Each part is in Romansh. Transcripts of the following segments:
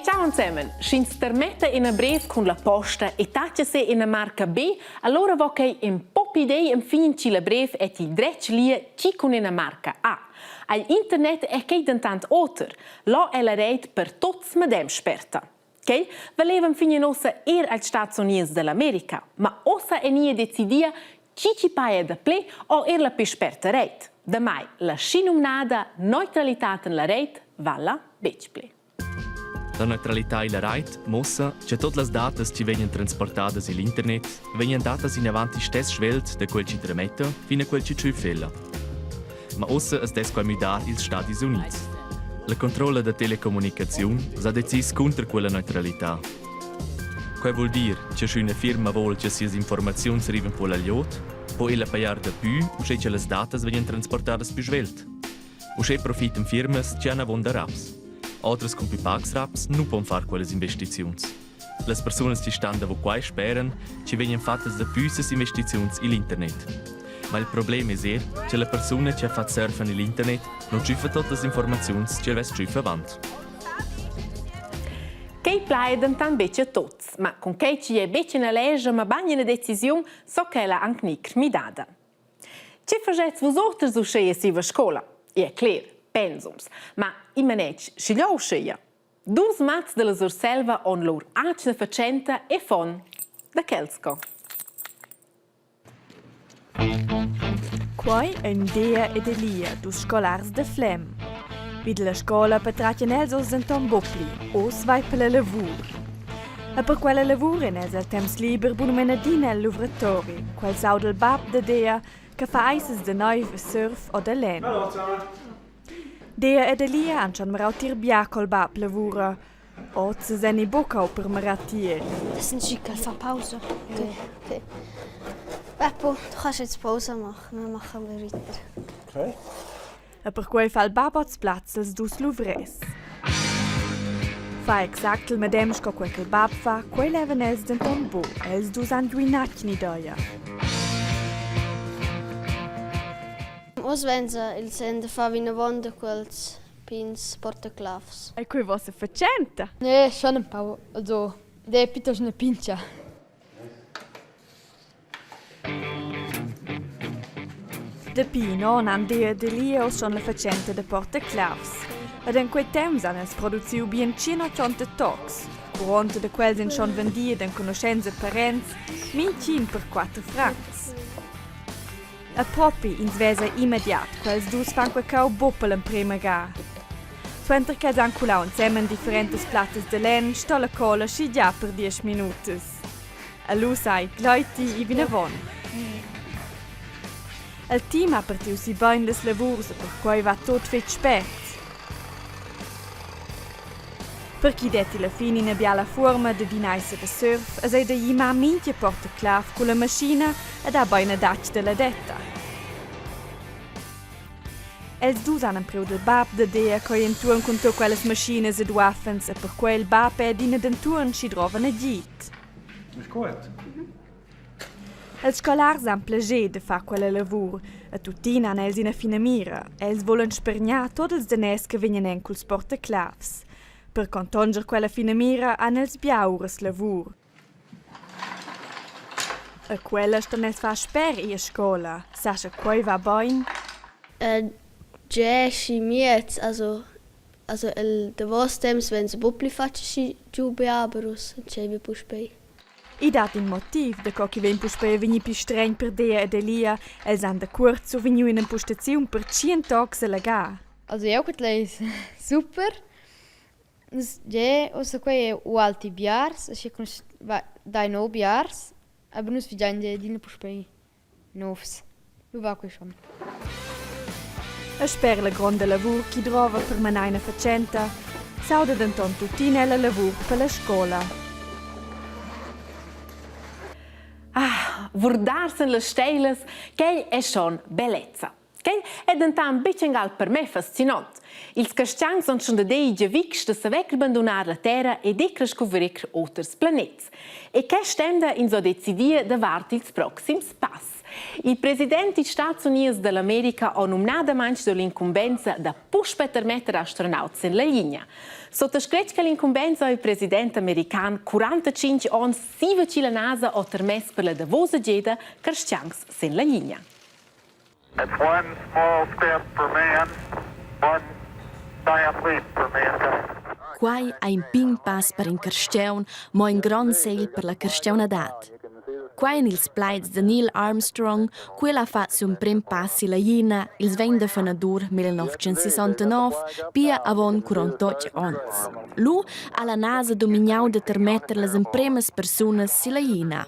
ciao ensemen. Sch'ins termetta ina brev cun la posta e tatga se ina marca B, allora vo quei in po idei enfin chi la brev è ti dretg lia chi cun ina marca A. Agl internet è quei dentant oter. Là è la reit per tuts medem sperta. Quei valevan fin in ussa er als Stats Unids dall'America, ma ussa è nia decidia chi chi paja dapli o er la pli sperta reit. Damai la schinumnada neutralitad en la reit vala betg pli. La neutralità illa rait muossa cha tuot las datas chi vegnan transportadas i'l internet vegnan datas inavant istess svelt da quel chi trametta fin a quel chi tschüf ella. Ma ussa as dess quai müdar i'ls Stadis Units. La controlla da telecommunicaziun s'ha decis cunter quella neutralità. Quai voul dir cha sch'üna firma voul cha sias informaziuns rivan pro la glieud, po ella pajar dapü uschè cha las datas vegnan transportadas plü svelt. Uschè profitan firmas chi han avonda raps. Otras cun plü pacs raps nu pon far quellas investiziuns. Las persunas chi stan davo quai speran chi vegnan fattas dapüssas investiziuns i'l internet. Ma il problem es eir cha la persuna chi ha fat surf in l'internet nu tschüffa tuot las informaziuns ch'el vess tschüf avant. Quei plai dentant betg a tuts, ma cun quei chi è betg ina lescha, mabain ina decisiun, so ch'ella anc gnir midada. Tge faschez vus oters uscheia siva scola? È cler, pensums. Ma i manetg schigliò uscheia. Dus mats dalla Surselva on lur atgna fatschenta e fon da quels co. Quai ein Dea ed Elia, dus scolars da Flem. Vid la scola patratgan els oz denton buc pli, oz vai per la lavur. E per quella lavur ein els el temps liber bunamein adina el luvratori, quel s'auda il bab da Dea che fa aissas da neiv e surf o da lenn. Dea ed Elia han schon mirau tier bia col bab lavura. Oz seni buca per mirar tier. Das sind Schickel fa Pause. Okay. Okay. Beppo, du kannst jetzt Pause machen, dann machen wir weiter. Okay. E perquei fa il bab oz plaz als dus luvrers. Fa exact il medem sco quei ch'il bab fa, quei levan els denton buc. Els dus han giu in'atgna idea. Oz venza il senn da far vinavon da quels pigns portaclavs. E quei vossa fatschenta? Ne, schon empau. Also, der è piuttosto una pincha. Dapi in onn han Dea ed Elia schon la fatschenta da portaclavs. Ed en quei temps han els produciu bien 180 tocs. Curonta da quels ein schon vendi ed enconuschents e parents, mintgin per quatter francs. E propi, ins vesa immediat, quels dus fan quei cau buc per l'emprema ga. Suenter ch'els han culau ensemen differentas plattas da lenn, sto la cola schigiar per diesch minutas. E lu sai gleiti ir vinavon. El team ha partiu si bein las lavurs e perquei va tut fetg spert. Per ch'i detti la fin ina biala fuorma dad in'aissa da surf eis ei da gimar mintga portaclav culla maschina ed ha bein adatg dalla detta. Els dus han empriu dil bab da dir co ei entuorn cun tut quellas maschinas ed uaffens e perquei il bab è adina dentuorn sch'i drovan agid. Ist gut. Els scolars han plascher da far quella lavur e tuttina han els ina finamira. Els vulan spargnar tut ils daners che vegnan en culs portaclavs. Per contonscher quella finamira han els bia uras lavur. E quella ston els far sper ir a scola. Sa sche quei va bein? Tgei schi miez, also also el davos temps vegn buc pli fatg aschi giu bia, aber uss entscheivi puspei. I dat in motiv daco ch'i vegn puspei a vegnir pli stregn per Dea ed Elia. Els han dacuort survegniu in'empustaziun per tschien tocs alla ga. Also jeu quel ei super. Nus gie, ussa quei ei ualti biars, aschi cun dai nov biars, aber nus figein gie adina puspei novs. Lu va quei schon. E sper la gronda lavur chi drova per manar ina fatschenta, s'auda denton tuttina ella lavur per la scola. Ah, vurdar sen las steilas, quei è schon bellezza. Quei è dentant betg angal per me fascinant. Ils castians han schon da deigi vics da saver bandunar la terra ed ecra scuvrir oters planets. E quest enda ins ho decidia davart ils proxims pass. Il president dils Stats Unids dall'America ha numnadamain do l'incumbensa da puspè termetter astronauts en la linea. Sottascret che l'incumbensa ha il president american 45 onns siva chi la NASA ha termess per la davosa gieda carstgauns sen la linea. It's one small step for man, one giant leap for mankind. Quai ha in pign pass per in carstgaun, mo in grond segl per la carstgaunadad. Quai en ils plaids da Neil Armstrong, quel ha fatg siu emprem pass illa glina ils 20 da fanadur 1969, pia avon 48 onns. Lu ha la NASA domignau da termetter las empremas persunas silla glina.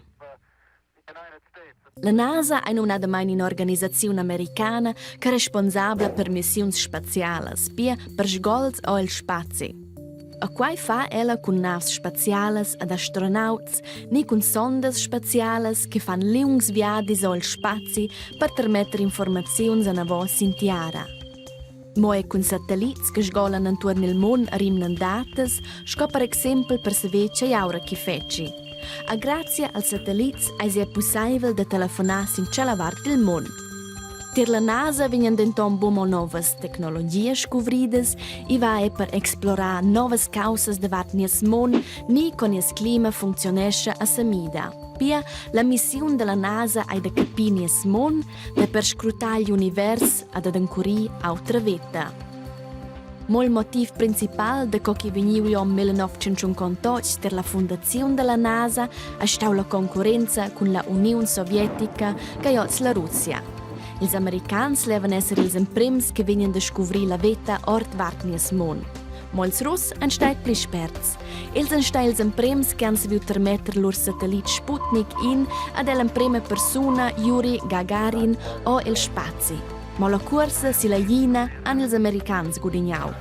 La NASA ei numnadamein in'organisaziun americana ch'è responsabla per missiuns spazialas, pia per sgols o el spazi. E quai fa ella cun navs spazialas ed astronauts ni cun sondas spazialas che fan liungs viadis o el spazi per termetter informaziuns anavos sin tiara. Mo er cun satellits che sgolan entuorn il mund rimnan datas, sco per exempel per saver tgei aura che fetschi. A grazia als satellits eisi er pusseivel da telefonar sin tschella vart dil mund. Tier la NASA vegnan denton buca mo novas tecnologias scuvridas, i va er per explorar novas caussas davart nies mund ni co nies clima funcziunescha a semida. Pia la missiun dalla NASA ei da capir nies mund, da perscrutar igl univers ad ad encurir autra veta. Mo il motiv principal da co chi vegniu igl onn 1958 ter la fundaziun dalla NASA ha stau la concurrenza cun la Uniun Sovietica che oz la Russia. Ils americans levan esser ils emprims che vegnan da scuvrir la veta ordvart nies mund. Mo ils Russ ein stai pli sperts. Els ein stai ils emprems che han saviu termetter lur satellit Sputnik in ad ell'emprema persuna Juri Gagarin o el spazi. Mo la cuorsa silla glina han ils americans gudignau.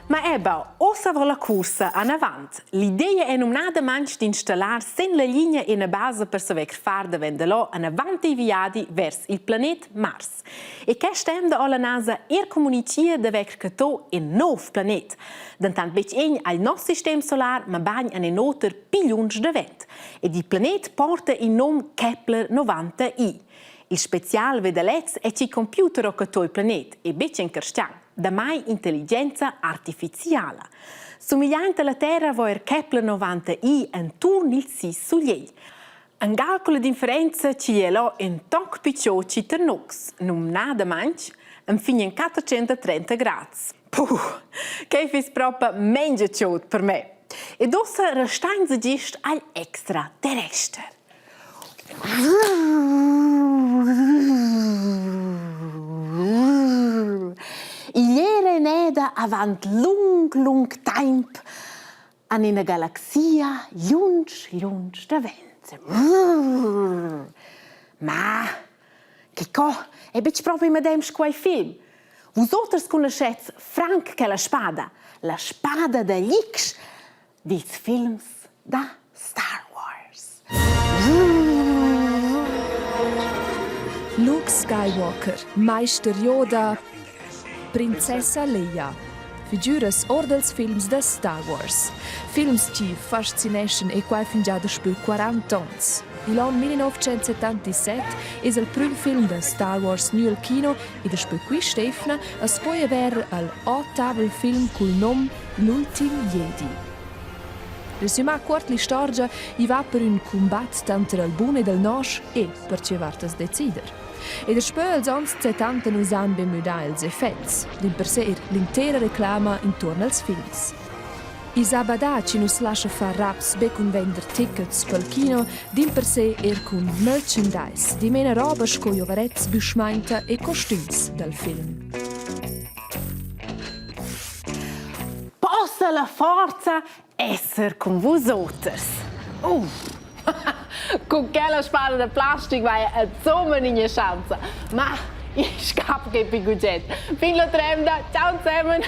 Ma eba, ossa va la cursa anavant. L'idea è numnadamain d'installar sin la linea ina basa per saver far davent da là anavant il viadi vers il planet Mars. E quest emda ha la NASA er communitgà d'avair chattà in nov planet. Dentant betg egn al noss sistem solar, mabain en in oter pli lunsch davent. Ed il planet porta il num Kepler 90i. Il spezial veda lez è ch'il computer ha chattà il planet e betg in carstgaun, damai intelligenza artifiziala. Sumigliant alla Terra vo er Kepler 90i enturn il sis sulegl. En calcul d'inferenza chi è là ün toc picciò chi tar nus, numnadamaing enfin in 430 grads. Puh, quai fiss propa mengia chod per me. Ed ussa restainsa gist al extraterrester. Igl era eneda avant lung, lung taimp an ina galaxia lunsch, lunsch davent. Ma che co è betg propi medem sco quei film. Vus oters conoschets franc quella spada, la spada da X dils films da Star Wars. Luke Skywalker, Meister Yoda, Princessa Leia. Figüras or dals films da Star Wars. Films chi fascineschan e quai fingià daspö 40 ons. Il on 1977 es il prüm film da Star Wars gnü al kino e daspö quist'eivna as po avair al ottavel film cul nom L'ultim Jedi. Resümà cuort l'istorgia, i va per ün cumbat tanter il bun ed il nosch e per che vart as decider. E daspö els ons 70 nu s'han be müdà ils effets, dimpersè eir l'intera reclama intuorn als films. I s'ha badà chi nu's lascha far raps be cun vender tickets pel kino, dimpersè eir cun merchandise, dimena roba sco giovarets, büschmainta e costüms dal film. Possa la forza esser cun vus oters. Uff. Cun quella spada da plastic vai insomma ina schanza. Ma ich scap che pi gugent. Fin la tremda. Ciao zusammen.